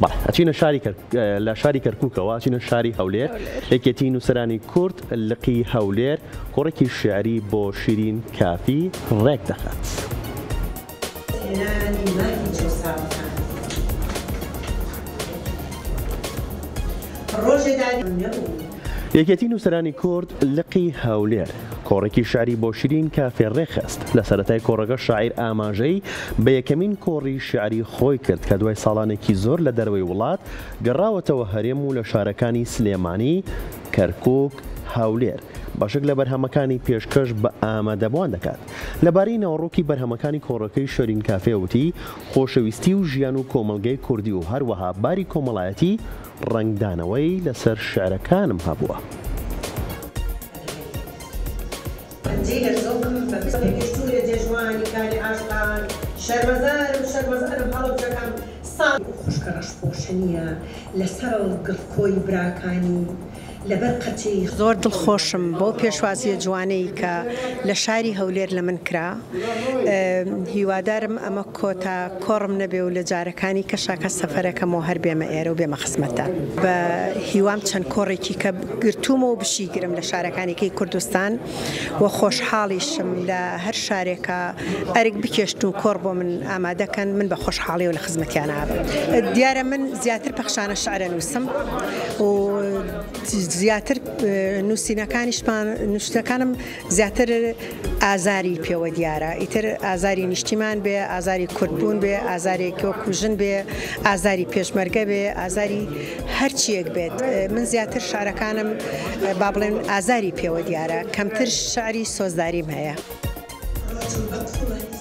بەڵێ ئەچینە شاری لە شاری کەرکووکەوە ئەچینە شاری هەولێر یەکێتی نووسەرانی کورد لقی هەولێر کۆڕێکی شیعری بۆ شیرین کافی ڕێک دەخات. هێنانی مافی چەوساوەکان ڕۆژێ دانی نەبوو. یەکێتی نووسەرانی کورد لقی هەولێر کۆڕێکی شیعری بۆ شیرین کافێ ڕێکخست. لە سەرەتای کۆڕەکە شاعیر ئاماژەی بە یەکەمین کۆڕی شیعری خۆی کرد کە دوای ساڵانێکی زۆر لە دەرەوەی وڵات گەڕاوەتەوە هەرێم و لە شارەکانی سلێمانی، کەرکوک، هەولێر بەشێک لە بەرهەمەکانی پێشکەش بە ئامادەبووان دەکات. لەبارەی ناوەڕۆکی بەرهەمەکانی کۆڕەکەی شێرین کافێ وتی، خۆشەویستی و ژیان و کۆمەڵگەی کوردی و هەروەها باری کۆمەڵایەتی ڕەنگدانەوەی لەسەر شیعرەکانم هەبووە. پەنجەی لەرزۆکم بە پێگەشتوو لە جێژوانی کاری عاشقان شەرمەزارم شەرمەزارم هەڵەبجەکەم ساڵ. خوشکە ڕەشپۆشە نییە لەسەر گڵکۆی براکانی لەبەر قەچەی. زۆر دڵخۆشم بەو پێشوازیە جوانەی کە لە شاری هەولێر لە من کرا، هیوادارم ئەمە کۆتا کۆڕم نەبێ و لە جارەکانی کەشا کە سەفەرەکەمەوە هەر بێمە ئێرە و بێمە خزمەتتان. بە هیوام چەند کۆڕێکی کە گرتوومە و بشیگرم لە شارەکانی کەی کوردستان و خۆشحاڵیشم لە هەر شارێکا ئەرک بکێشن و کۆڕ بۆ من ئامادە کەن من بە خۆشحاڵیەوە لە خزمەتیانا ئەبم. دیارە من زیاتر پەخشانە شعر ئەنووسم و زیاتر نووسینەکانیشمان نووسینەکانم زیاتر ئازاری پێوە دیارە ئیتر ئازاری نیشتیمان بێ ئازاری کوردبوون بێ ئازارێک وەکو ژن بێ ئازاری پێشمەرگە بێ ئازاری هەرچیەک بێت من زیاتر شعرەکانم با بڵێن ئازاری پێوە دیارە کەمتر شعری سۆزداریم هەیە. ڕۆچوون بە قوڵایی.